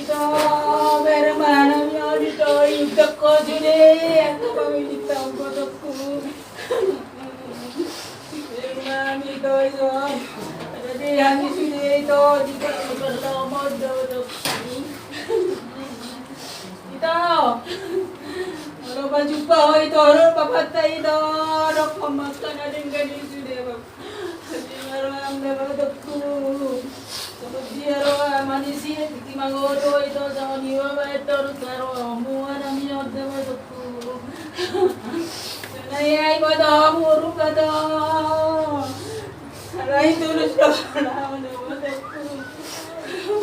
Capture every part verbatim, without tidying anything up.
Ito, bereng ma hami on, Ito, i ujak ho sude, angka pamilitahon potongku. Bereng ma hami, Ito, i son. Jadi hami sude, Ito, di parlomo do potongku. Ito, molo pajumpang ho, Ito, ro papatta, Ito, ro pamangka na denggan i sude, Bang. Di ma roham da potongku. Songon dia roha manisia, tingki mangodo, Ito, songon i ma baen torus rohamu, anakmi on da potongku. Sonai ai matamu rupa do. Alai tulus do roham da potongku.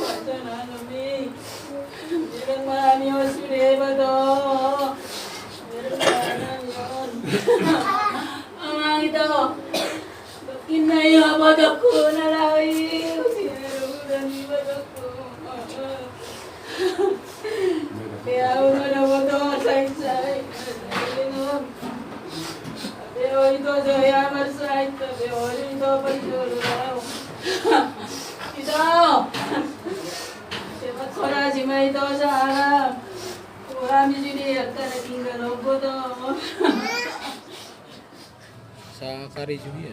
Wajah anakmi. Bereng ma hami on sude, Ito. Bereng ma hami on. Amang, Ito. Inna, ia potongku na laho i, usia rudan i potongku. Pe au ma dapoton saisai. Pe oi Ito, jolo ia marsain tabe ori ito, parjolo lau. Ito. Sepat korasi ma ito salam. Kurami sude angka na tinggal ogo to. Sakari sude.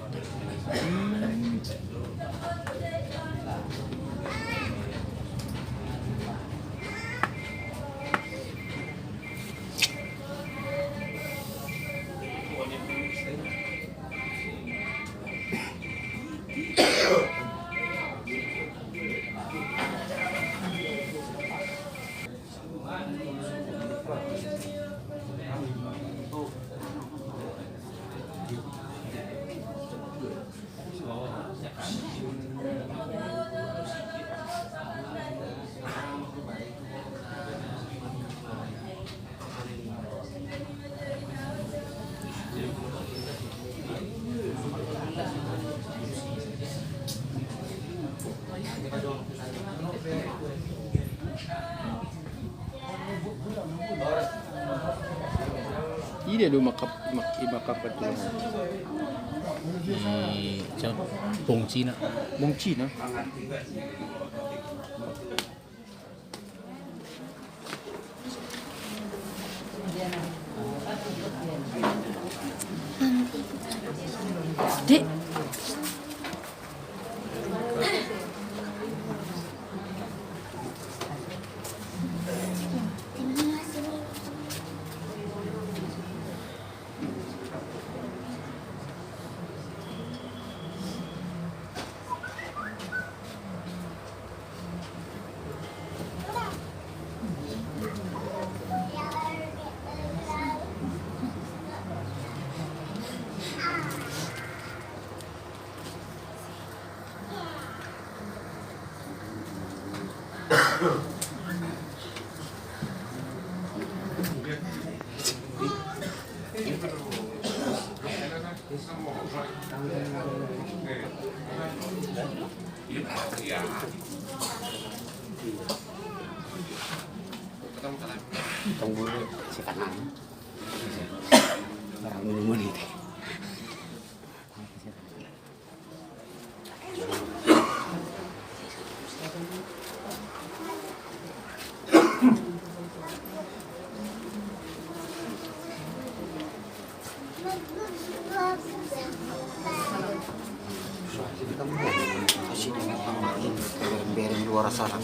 Ida do makap mak ibakap tu. Di bong Cina. Bong Cina. Dek. Tong bulu si kanan. Orang dulu muni deh. Bereng luar sana.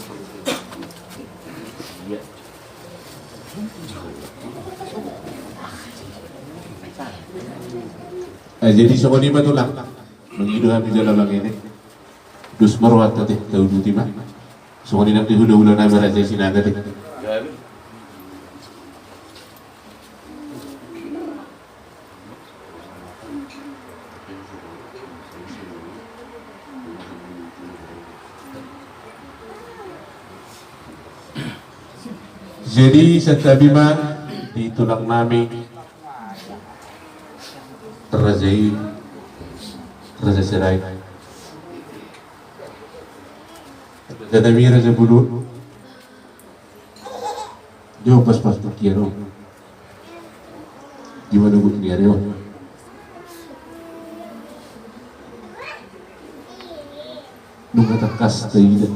Eh, jadi songon i ma tulang. Mangido hami jala mangele. Dos ma rohanta te, tauduti ma. Songon i nang di hulahula nami Raja Sinaga te. Jadi santabi ma di tulang nami Raja i, Raja Sirait. Raja nami, Raja Bolon. Dia pas pas tu kiaro. Di mana gue kiaro? Nunga tangkas taida.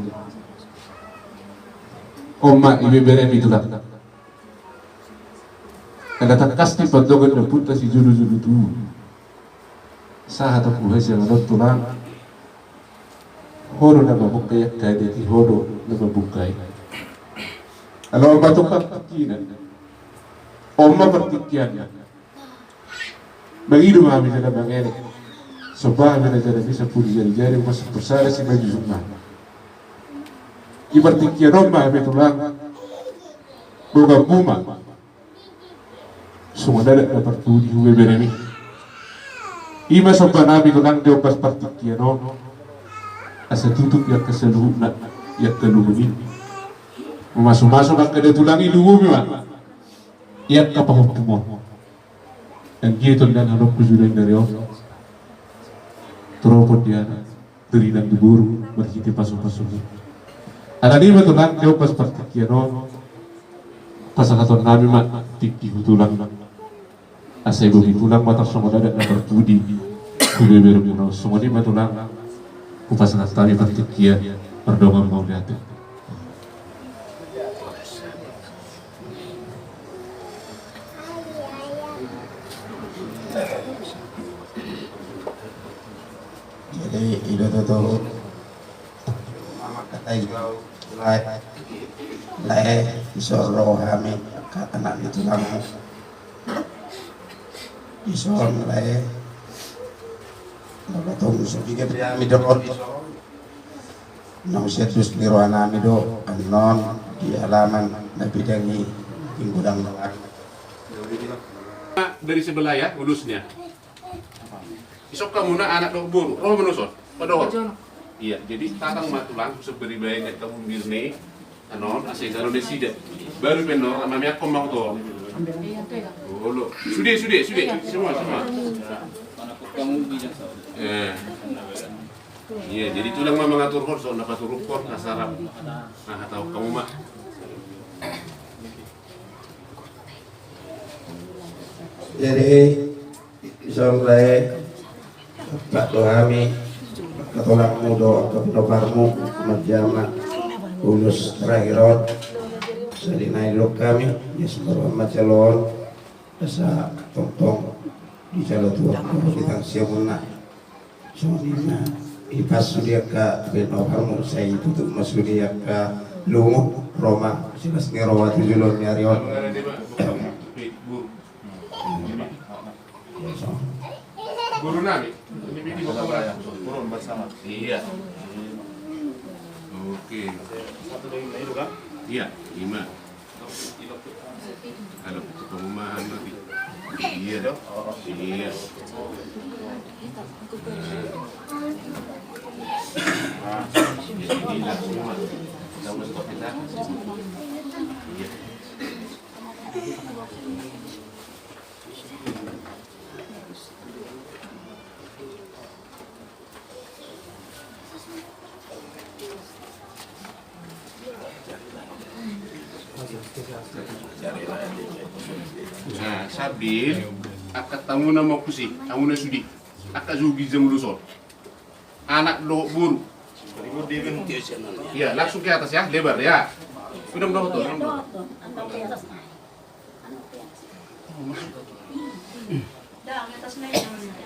On ma ibeberemi tulang. Ala tangkas ni pandohan ni ompunta sijolo-jolo tubu. Sahat tu hasiangan on tulang. Ho do na mamungka i, angka adat i ho do na mamungka i. Ala on ma tong partingkian. On ma partingkian. Mangido ma hami jala mangele. Somba hami na jala bisa pudi jari-jari, masa persada si maju summa. Di partingkian on ma hami tulang. Boga muma. Songon adat na parpudi hubeberemi. I ma somba nami tulang di ombas partingkian on. Asa tutup i angka saluhutna i angka luhut i. Mamasu-masu angka da tulang i, luhut i ma. I angka pahompumon. Anggiat on dan halak kujulan dari on. Teropot dia. Dari nang di boru marhite pasu-pasu. Alani ma tulang di ombas partingkian on. Pasahaton nami ma tingki hu tulang. Asa ibege tulang ma tarsongon adat na tarpudi tu bebermuna. Songon i ma tulang, hupasahat hami partingkian, mardongan mauliate. Jadi, i do tutu. Mama kata ibu, lae, lae, dison ro hami, angka anak ni tulangmu. Dison, lae. Molo tung so bege pe hami dohot dison, naung sian dos ni roha nami do annon di halaman na bidang i, di godang doang. Dari sebelah ya, ulusnya. Isok hamuna anak dohot boru, ro ma dison. Padohot. Iya, jadi tatang ma tulang, seberi baen, eh, tabung birne. Anon, asa i saro nasida. Baru pe annon, ama miak kau mau to. Olo. Sude, sude, sude. Semua, semua. Eh. Iya, jadi tulang ma mangaturhon, so na paturuhon, asa rap. Nah, tahu kamu mah. Jadi, dison, lae, sahat do hami, angka tulangmu dohot angka pinoparmu, marjama ulos terakhir on. Jadi, na didok hami, ia sumber mancalon, asa tongtong dijalo Tuhan, di tangsiamunna. Songon i ma, ipas sude angka pinoparmu, sai tutup ma sude angka lungun, ro ma silas ni roha tu joloan ni ari on. Guru nami, ini bikin buka. Turun bersama. Iya. Oke. Satu lagi, itu kan? Iya, lima. Kalau ketemu mah anu, iya. Iya. Nah, jadi langsung mah. Kita mau stop kita. Iya. Nah, sambil angkat hamuna ma tusi, hamuna sude. Angkat jo ginjang ulos on. Anak dohot boru. Iya, langsung ke atas ya, lebar ya. Udah, udah, udah, udah.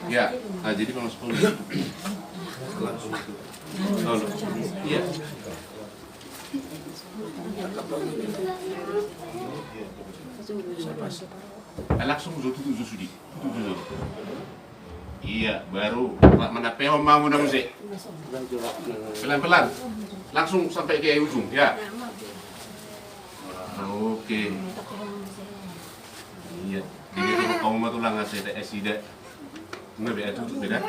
Ya, ah, jadi kalau sepuluh. Lalu. Iya. Ah, langsung jo tutu jo sude. Tutu jo. Iya, baru. Pak, mana pehom mau na muse. Pelan-pelan. Langsung sampai ke ujung, ya. Oke. Iya. Jadi, kalau kamu mah tulang, asa ita, eh, sida. Nggak, beda tuh, beda.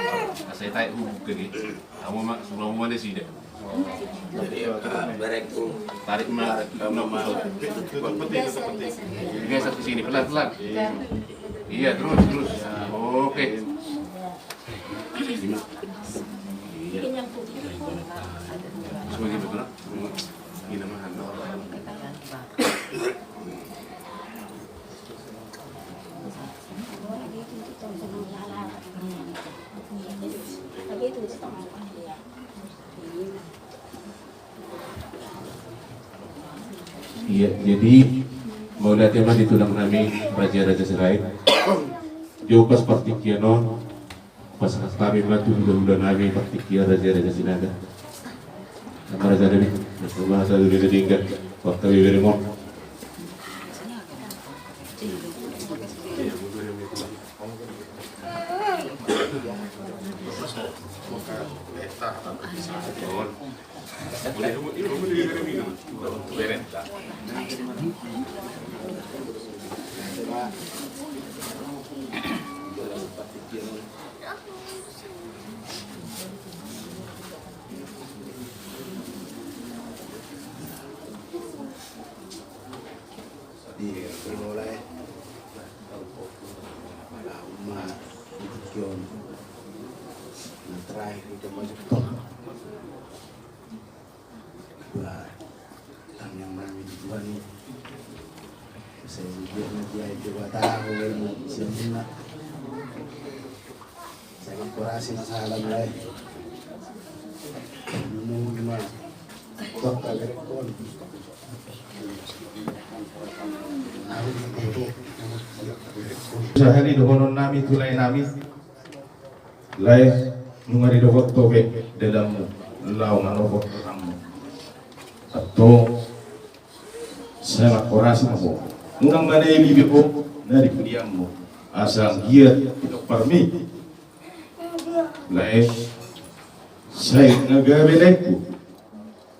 Asa ita, uh, kayak gitu. Kamu mah, suruh kamu mana sida. Jadi, eh, berek tuh. Tarik mah. Tarik kamu mah. Geser ke sini, pelan-pelan. Iya, terus, terus. Oke. Iya. Sebagai betul. Ini mah, anu. Iya, jadi mauliate ma di tulang nami Raja Raja Sirait. Jauh pas partingkian on, pas hami ma tu hula-hula nami partingkian Raja Raja Sinaga. Nama raja nami, nama raja nami na denggan, waktu bibir mon. Iya, mulai. Lama, John. Yang terakhir itu masuk tol. Wah, tangiang nami di Tuhan i. Sai dia na dia itu batang, dia na dia na. Sai korasi masalah mulai. Nunggu ma. Tok kagerekon. Sahali dohonon nami tu lae nami. Lae, nunga didok ho be dalanmu, laho manopot rohammu. Antong, sai mangkorasi ma ho. Unang ma na i libe ho na di pudianmu. Asa anggiat pinomparmi. Lae, sai na gabe laengku.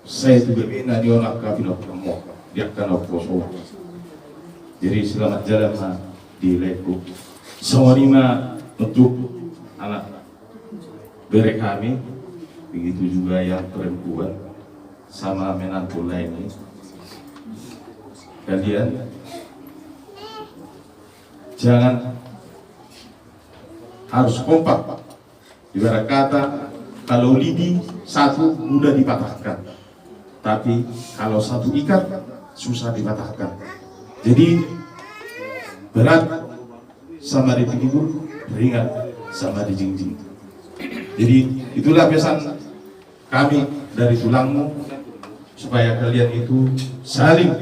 Sai tu gabe na nion angka pinomparmu di angka na umposo. Jadi selamat jalan ma di laengku. Songon i ma untuk anak bere kami, begitu juga yang perempuan sama menantu lain ini. Kalian jangan harus kompak. Ibarat kata, kalau lidi satu mudah dipatahkan, tapi kalau satu ikat susah dipatahkan. Jadi berat sama dipikul, ringan sama dijingjing. Jadi itulah pesan kami dari tulangmu, supaya kalian itu saling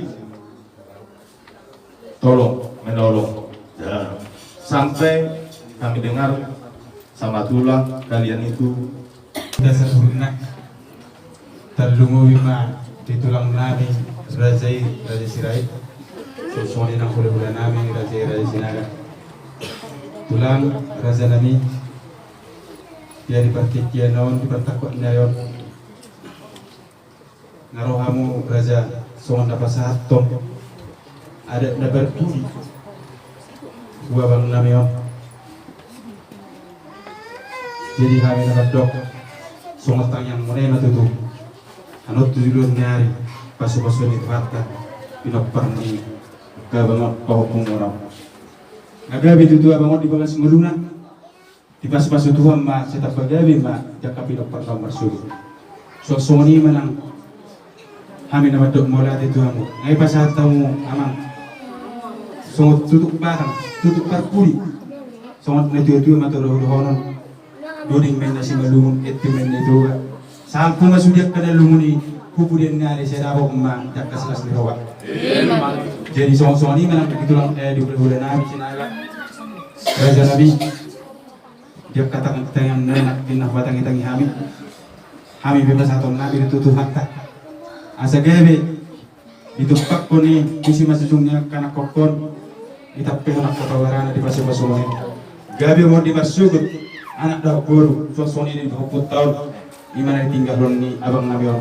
tolong menolong. Ya. Sampai kami dengar sama tulang kalian itu. Dasar burna. Tarlumobi ma di tulang nami Raja i, Raja Sirait. Songon i nang hulahula nami Raja i, Raja Sinaga. Tulang, raja nami, dia di partingkian on, di partangkuan nai on. Nga ro hamu raja songon na pasahathon adat na parpudi tu abang nami on. Jadi hami na mandok songon tangiang muna i ma tutu. Annon tu joloan ni ari pasupasu ni Tuhanta pinompar ni angka abang on pahompu muna on. Nga gabe tutu abang on di bagas ngoluna. Dipasupasu Tuhan ma, sai tapagabe ma di angka pinomparna on marsogot. Suang songon i ma nang hami na mandok mauliate tu hamu. Nga i pasahat hamu amang. Songon tutuk batang, tutuk parpudi. Songon na tuatua ma tu dohonon. Doding ma inna simalungun, ente ma inna i Toga. Sampu ma sude angka na lungun i, hupu di nari sai dapot ma di angka silas ni roha. Jadi songon songon i ma nang di tulang, eh, di hulahula nami Sinaga. Raja nami. Di angka tangiang na, na hupatangitangi hami. Hami pe pasahaton nami do tu Tuhanta. Asa gabe ditumpakkon i di simanjujung ni angka anakkon, ditampehon angka pabarana di pasupasu on. Gabe on di marsogot anak dohot boru, suang songon i di pahompunta on. I ma na ditinggalhon ni abang nami on.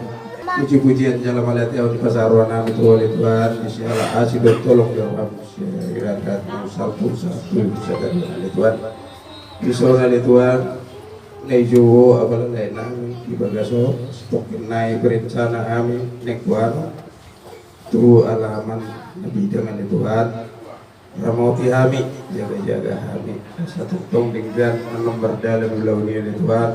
Puji-pujian jala mauliate on dipasahat roha nami tu Ho ale Tuhan, di siala asi dohot holong ni rohamu, siala iradat salpu salpu sadari on ale Tuhan. Dison ale Tuhan, na dijou Ho apala lae nami di bagas on, satongkin nai berencana hami naeng tu annon tu alaman na bidang ale Tuhan. Ramoti hami, jaga-jaga hami. Asa tongtong denggan annon mardalan ulaon i ale Tuhan.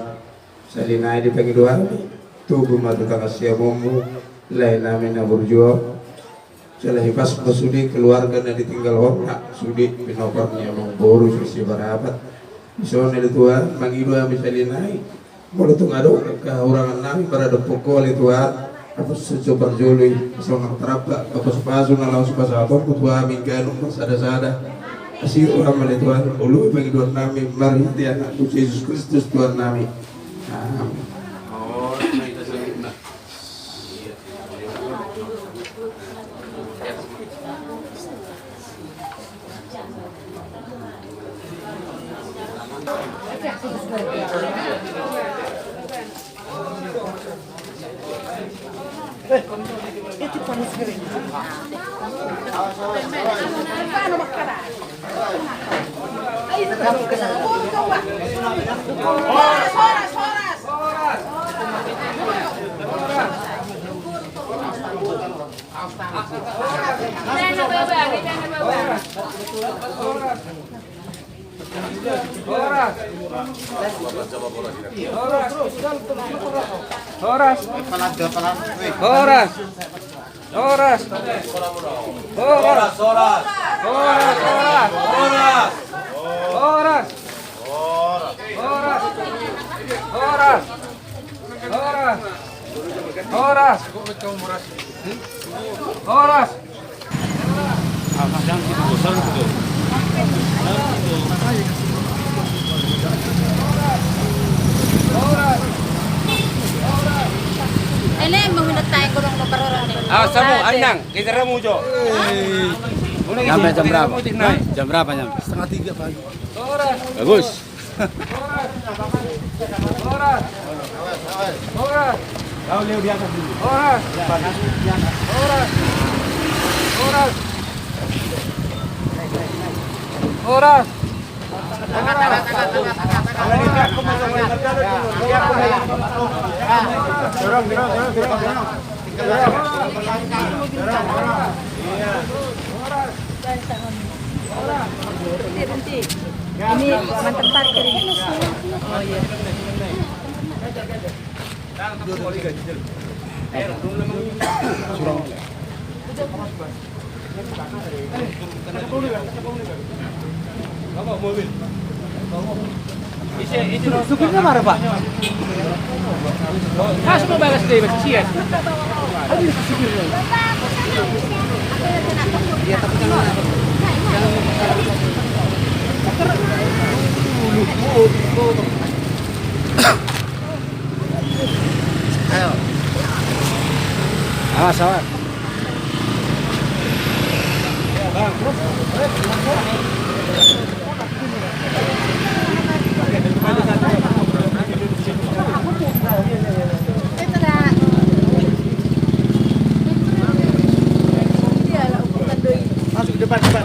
Sahali nai dipangido hami, togu ma tu tangan siamunmu, lae nami na burju on. Jala hipas ma sude keluarga na ditinggalhonna, sude pinompar ni amangboru, sude siparapat. Dison ale Tuhan, mangido hami sahali nai. Molo tung adong angka hahurangan nami maradophon Ho ale Tuhan, ampunsa jo parjolo i, asa unang taramba angka pasupasu na laho sipasahatonmu tu hami angka na ummarsadasada. Asi roham ale Tuhan, olo pangidoan nami marhite Anakmu Jesus Kristus Tuhan nami. Amin. Horas. Horas. Horas. Horas. Horas. Horas. Horas. Horas. Horas. Horas. Horas. Horas. Horas. Ele, mau minta tayo ko dong, mau parorong nih. Ah, samu, anang, kita ramu jo. Nyampe jam berapa? Jam berapa nyampe? Setengah tiga pagi. Bagus. Horas. Horas. Horas. Horas. Horas. Horas. Horas. Horas. Berhenti, berhenti. Ini mantan parkir ini. Oh, iya. Supirnya mana, Pak? Kasih mau balas deh, Mas. Sian. Ayo. Awas, awas. Masuk ke depan, depan.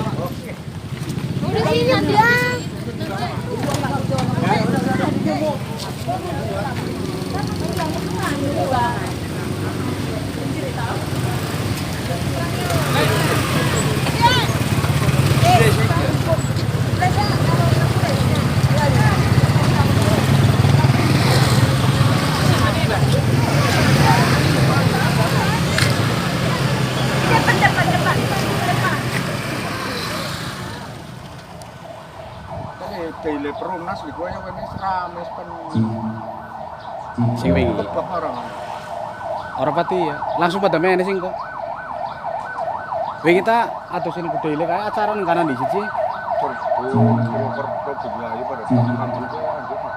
Tadi tele perumnas di gua yang ini seram, ya, sepen. Sing wengi. Tebak orang. Orang pati ya. Langsung pada main sing kok. Wengi ta atau sini ku tele kayak acara nang kanan di sini. Terus, terus, terus, terus, terus, ya, ya, pada makan juga, ya, gitu.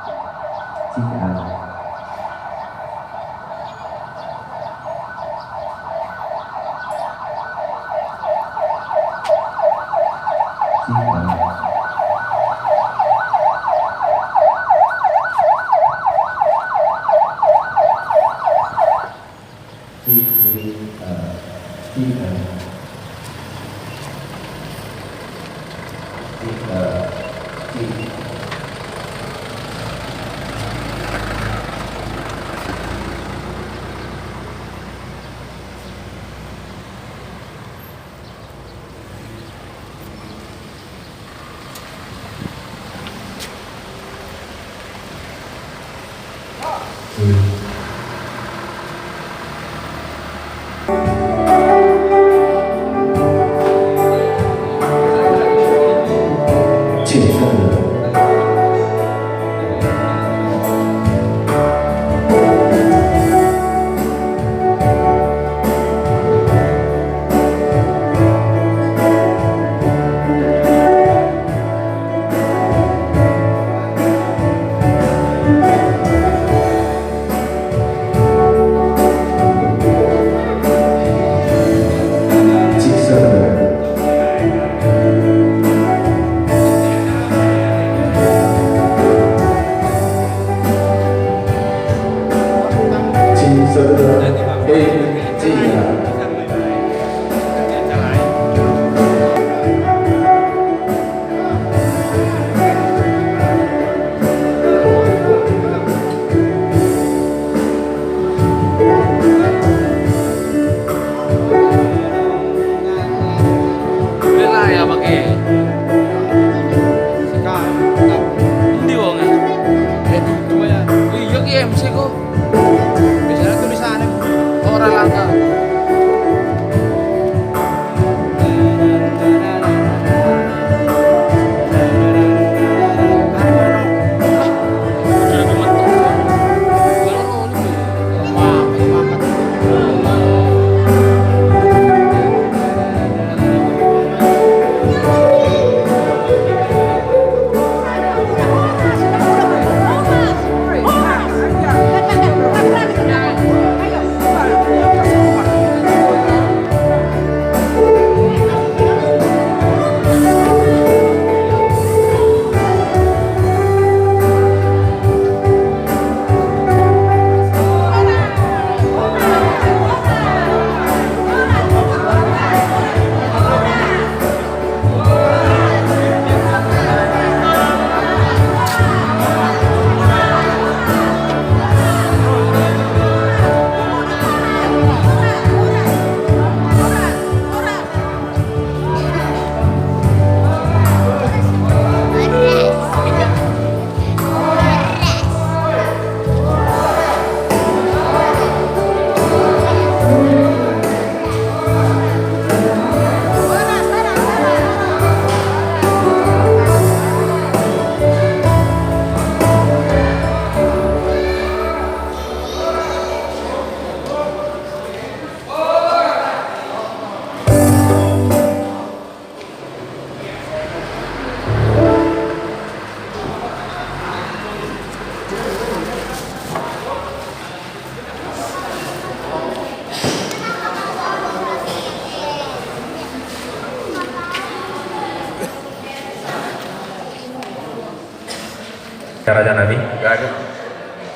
Raja nami.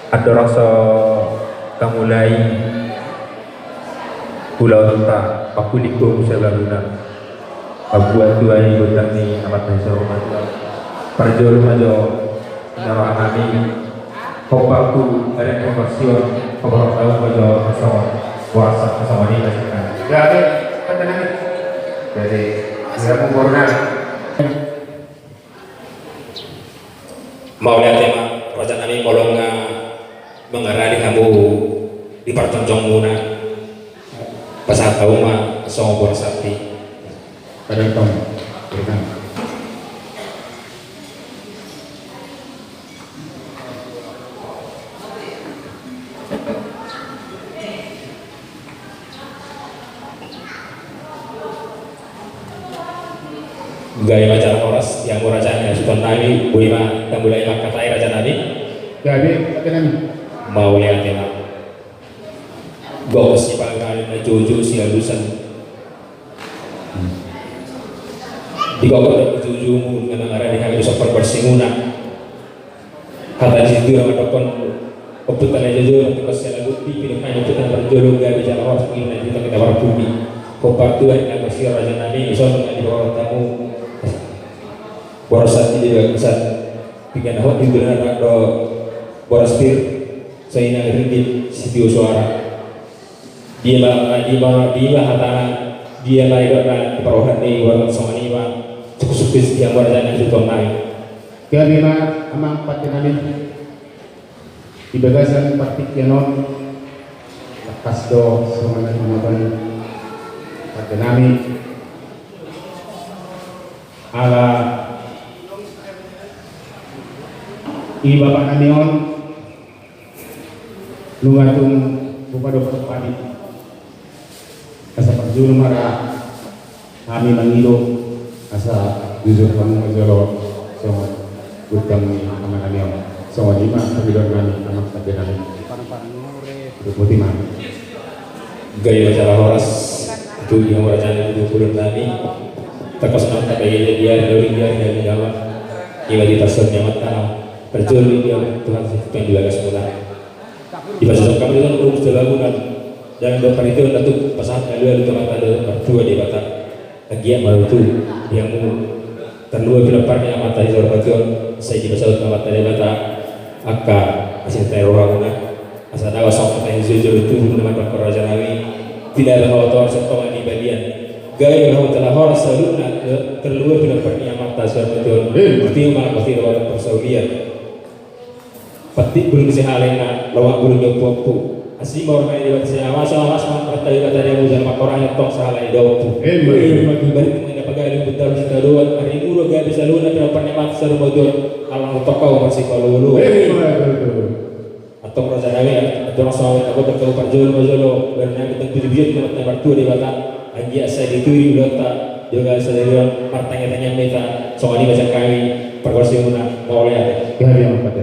Andorang so tamulai ulaonta, pangkulinta saluhutna. Pambuat tua ni gondang ni amanta i saur matua. Parjolo ma jo na roha nami. Hombar tu ari pambarsion, hombar tu majo na songon, boras na songon i na sika. Jadi, kata nami. Jadi, siap umur nami. Mauliate ma, raja nami, molo nga mangaradi hamu di parjongjongmuna, pasahat hamu ma songon boras santi. Pada tong, berikan. Gabe ma jala horas, ia hamu raja ni hasuhuton nami, boi ma tamulai mangkatai raja nami. Gabe, raja nami. Mauliate ma. Gok si pangaran na joujou si alusan. Di gok na joujou mu, nga mangaradi hami di sompar barsimuna. Hata ni sinamot na mandokkon, ompunta na joujou, na tukas sian aluti, pinungka ni ompunta na parjolo, gabe jala horas, ingkon na hita marpungu. Hombar tu ari na marsior raja nami, ison na di bawah tamu. Boras santi di bagasan, pinggan hot di dolanan do boras pir, sainang ringgit, sitio soara. Dia ma, dia ma, dia ma hatana, dia ma didok na di parrohana i, boras songon i ma, sukses-sukses di hamu raja ni hasuhuton nami. Gabe ma amang pande nami. Di bagasan partingkian on, tangkas do songon na hinaholongan pande nami. Ala i bapa nami on, nunga tung hupadokkon hami. Asa parjolo ma ra hami mangido, asa jujur hamu ma jolo songon gondang ni ama nami on. Songon i ma pangidoan nami, amang pande nami. Botima. Gabe ma jala horas, tu di hamu raja ni hasuhuton nami. Tangkas ma tapaihut dia, doli dia, dia, dia, dia. Ima di pasar nyaman tanah. Parjolo dia, Tuhan, si penjual gas mula. Di pasar kami dengan urus dalam guna. Dan do panitia na tung pasahat na luar itu mata do partua di mata. Anggiat ma tutu, ia hamu tarlumobi pinompar ni amanta i saur matua on, sai dipasaut Amanta Debata angka asi ni rohamuna, asa dao songon hata ni jolo tubu na mandok raja nami, pinada hawa toar satonga ni balian. Gabe hamu jala horas saluhutna, tarlumobi pinompar ni amanta saur matua on. Amin. Pasti ma, pasti dapat persaulian. Patik bulung ni sihala inna, lomak bulung ni ompu-ompu. Asi ma roha ni Debata sian ahu, asa horas ma Amanta Debata di hamu jala mangkorang antong sahala ni daompu. Emma tutu. Balik ma inna pagalu, bentaru sitadoan, arimu do gabe saluhutna pinompar ni amanta saur matua on, ala nunga tongka ho marsipalua-lua. Emma tutu. Antong raja nami, antong asa ahu tabo tongka ho parjolo ma jolo, baru nami tong puji-pujian tu Amanta Martua Debata, anggiat sai dituri ulaonta, jala sai martangiang-tangiang ma hita, songon i ma sian hami, pargonsi muna, mauliate. Gabe ma pande.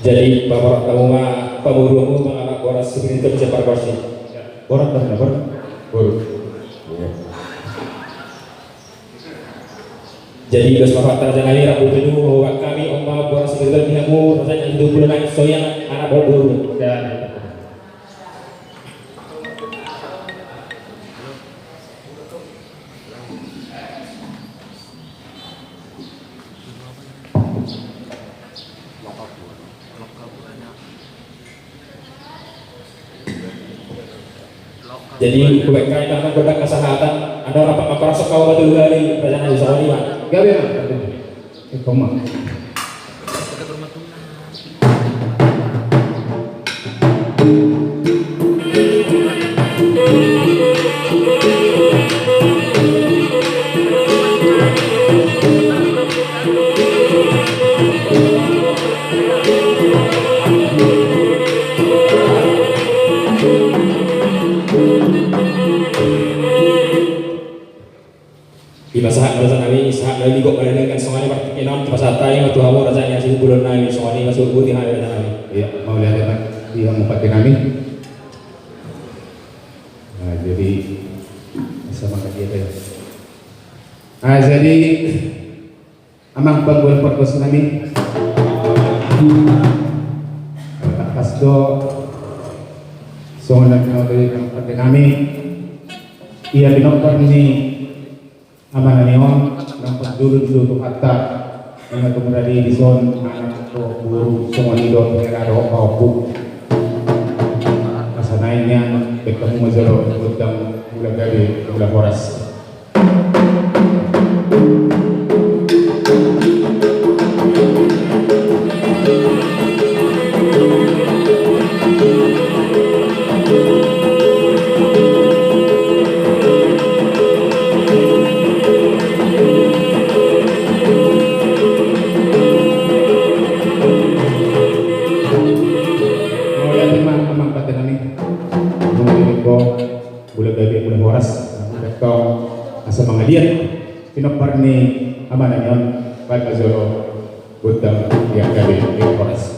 Jadi, paborhat hamu ma pamoruonmu mangalap boras siprinter sian pargonsi. Borat, borat, borat. Boru. Iya. Jadi, dos ma hata raja nami, rambu tudu, hohom hami, on ma boras siprinter di hamu, raja nami, dua pulu nai, so ian, anak boru. Ya. Jadi, hubaen hami ma gondang hasahatan, andorang rap ma parasok hamu, patolu hali, raja nami, songon i ma. Gabe ma. Iko ma. Ima sahat ma raja nami, sahat na ligok ma na denggan, songon i partingkian on, hupasahat hami ma tu hamu raja nami, hasibulan nami, songon i ma suhut boti hami raja nami. Iya, mauliate ma di hamu pande nami. Nah, jadi, sama lagi apa ya? Nah, jadi, amang panggual pargonsi nami, tangkas do songon na binoto ni amang pande nami, ia binoto ni Ama nami on, naung pandulun do Tuhanta, ima tung rade dison, anak dohot boru, songon i dohot hela dohot pahompu. Asa naeng nian, baen hamu ma jolo gondang mula gabe, mula horas. Amang, amang pande nami. Mula gabe, mula horas. Mula tong asa mangaliat pinompar ni amanta on. Baik, jolo gondang di angka di horas.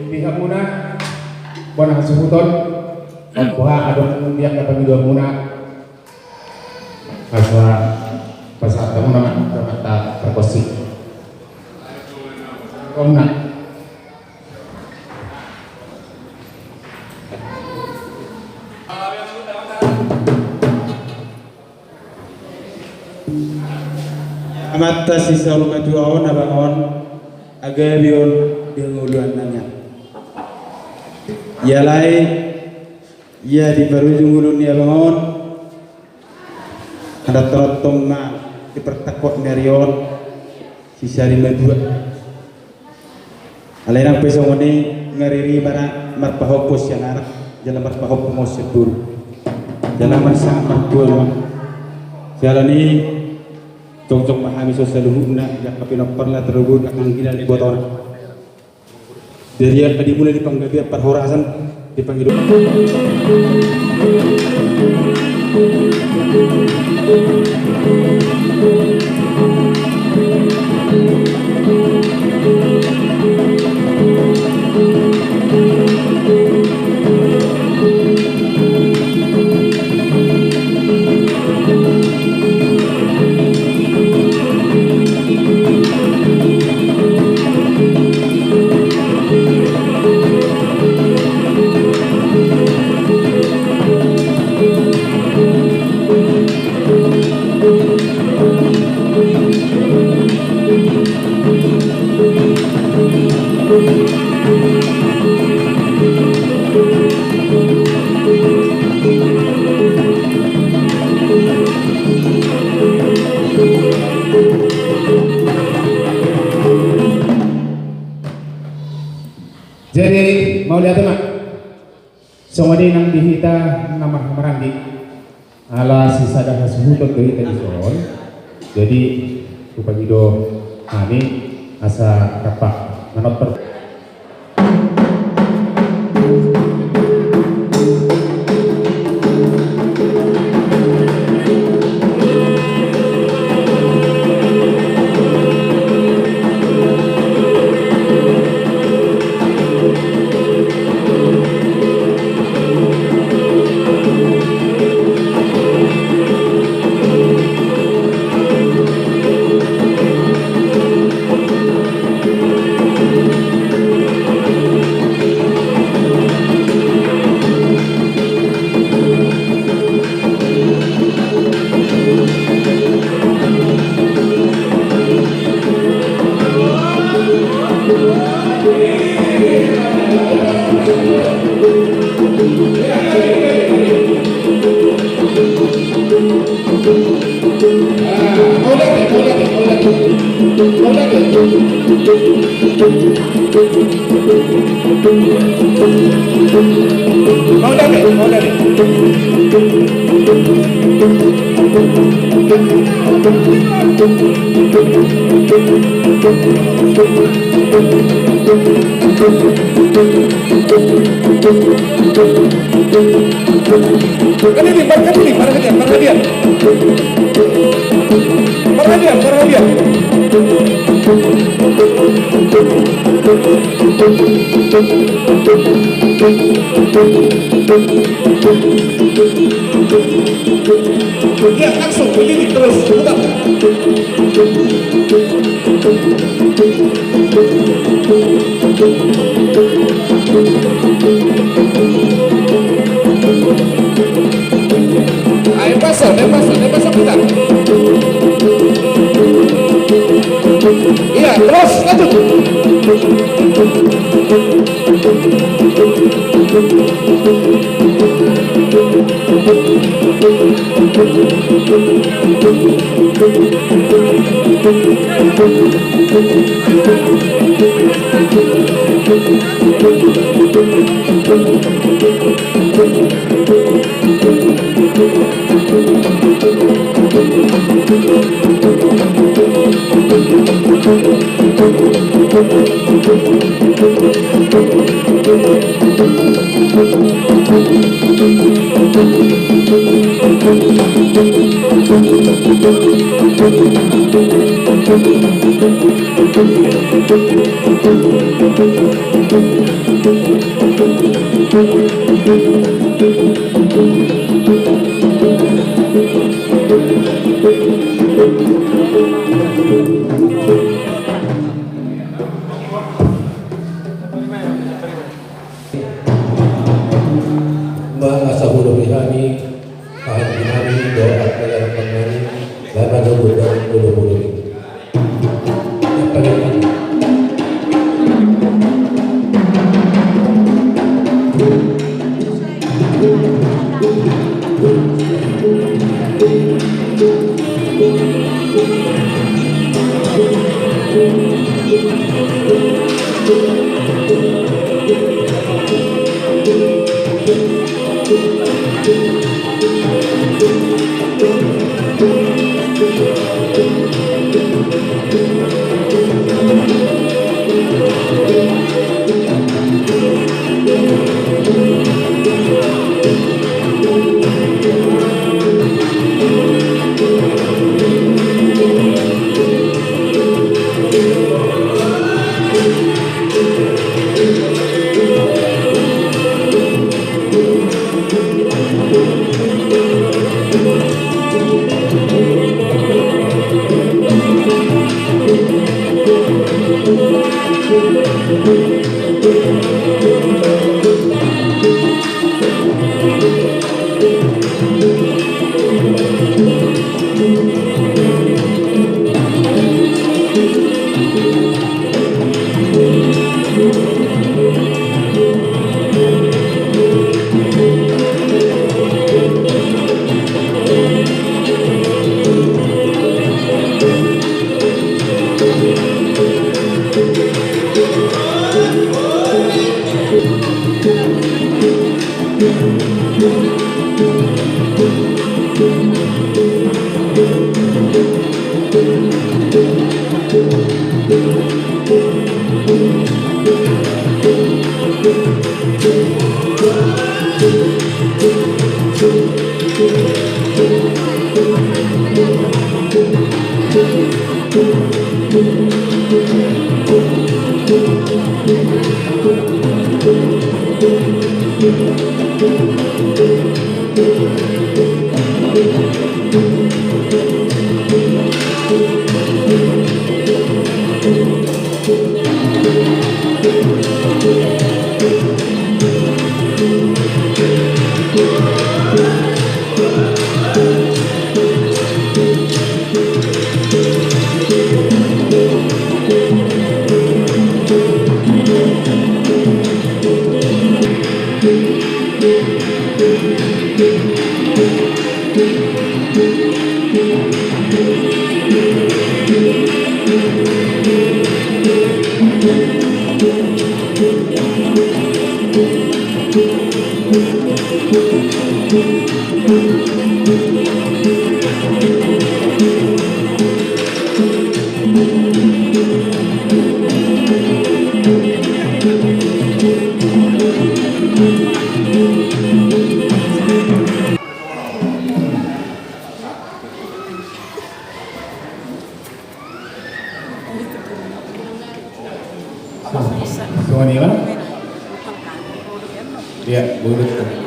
Di hamuna bona hasuhuton, boha adong di angka pangidoanmuna, asa pasahat hamuna ma tu amanta pargonsi. Hamuna. Amanta si Saur Matua on, abang on, agabe on di hangoluan na nian. Ia lae, ia di parujung ulu ni abang on, Hataronon ma di partangkok ni ari on, si Saur Matua. Alai nang pe songon i, nga riri ma na marpahompu sian anak, jala marpahompu ma sian boru. Jala marsangat martua ma. Siala ni i, jongjong ma hami songon saluhutna, di angka pinomparna, tarlumobi angka anggi na di ibotona. Jadi, angka dimulai di panggabean parhorasan, di pangido. Jadi, mauliate ma. Songon i nang di hita na marhahamaranggi. Ala sisada hasuhuton do hita dison. Jadi, hupangido hami asa rap ma manortor. Mau dame, mau dame. Parhadian, parhadian, parhadian. Parhadian, parhadian. Ia, langsung, ini terus, putar. Ayo, pasang, ayo, pasang, ayo, pasang, putar. Ia, terus, lanjut. Mangasahulahon hami, pahantuhon hami dohot harapanhami, bahen ma dohot dohot dohot. Songon i ma. Iya, bulut. Iya.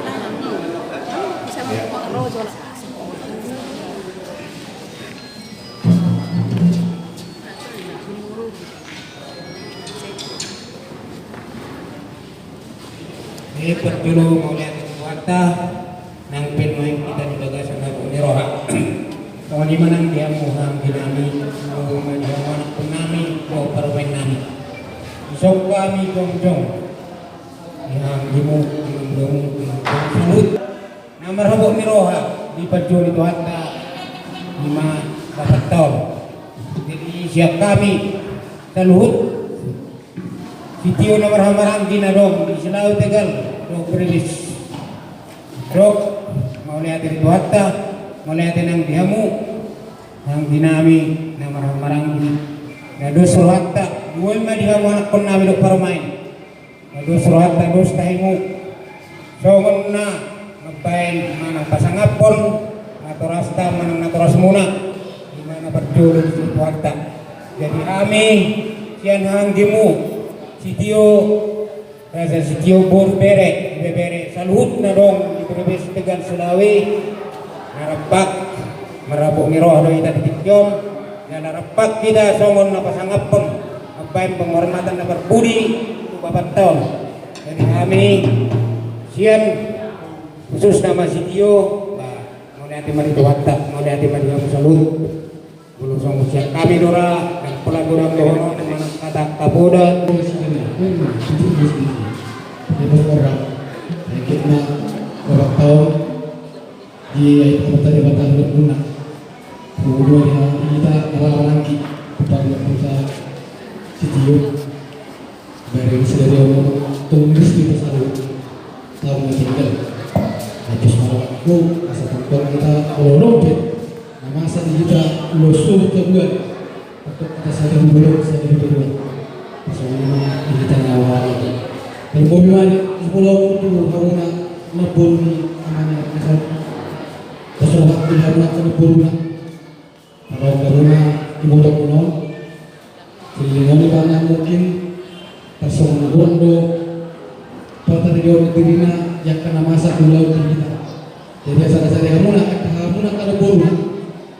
Jadi, parjolo mauliate tu Tuhanta, nang pe nuaeng hita di bagasan habot ni roha. Songon i ma nang di hamu anggi nami, songon i ma di hamu anakkon nami, dohot parumaen nami. Dison hami jongjong di anggimu, di anggimu, di anggimu saluhut. Na marhabot ni roha diparjolo Tuhanta, i ma bapanta on. Jadi sian hami saluhut, sitio na marhahamaranggi na adong di Silawi, Tegal dohot Brebes, dok mauliate di Tuhanta, mauliate nang di hamu anggi nami na marhahamaranggi, na dos rohanta. Dung i ma di hamu anakkon nami dohot parumaen, na dos rohanta, dos tahimu. Songon na mambaen manang pasangaphon natorasta manang natorasmuna, i ma na parjolo di Tuhanta. Jadi hami sian anggimu, sitio, rasa sitio boru, bere, ibebere saluhut na adong di Brebes, Tegal, Silawi, na rampak, marhabot ni roha do hita di tingki on. Jala rampak hita songon na pasangaphon mambaen penghormatan na parpudi tu bapanta on. Jadi hami sian khususna ma sitio, ba, mauliate ma di Tuhanta, mauliate ma di hamu saluhut. Molo songon sian hami do ra, ndang pola godang dohonon manang hata hapodan. Di atas orang, sedikit na orang tahu. Di atas orang tahu, di atas orang tahu. Kemudian kita orang-orang di tempat yang kita sitio. Dari sadari on, tong di sitio saluhut. Tahu na tinggal. Terus malam aku, asa tongtong kita, kalau rompet. Na masa di hita ulos suhut haduan. Untuk hita sada di bulung, sada di bulung. Songon i ma di hita na awal. Dan bobi mani, di pulau tu hamuna, na boru ni amana, na sa-, pasahat di hamuna, na boru na. Pasahat hamuna, di boru na. Silili muni bana mungkin, tarsongon na godang do. Partaridahon dirina, i angka na masa tu laut di hita. Jadi, asa sada-sada hamuna, angka hamuna angka na boru na.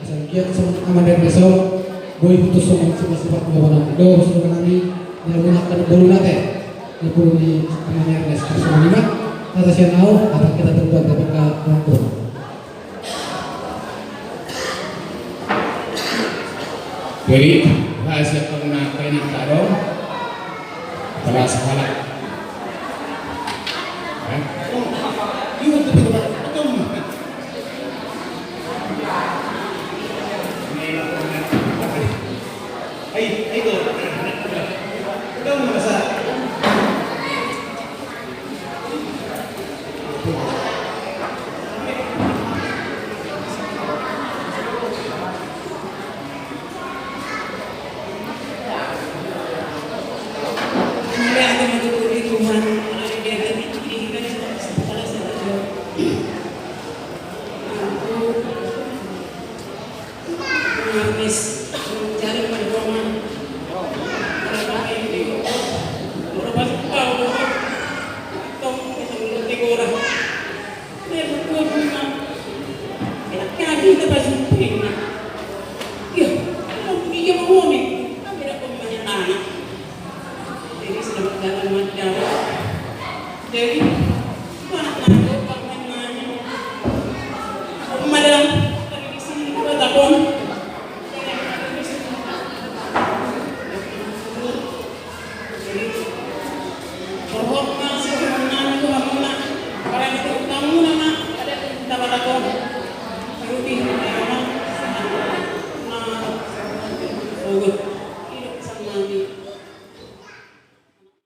Asa giat songon amana Ernest on, boi putus songon sifat-sifat ni bapana. Dohot songon nami, di hamuna angka na boru na te. Na boru ni amana Ernest, songon i ma, hata sian au, hata hita terbuat dapot ka orang tua. Jadi, rahasia hamuna angka inanta adong, pala sahalak. Eh?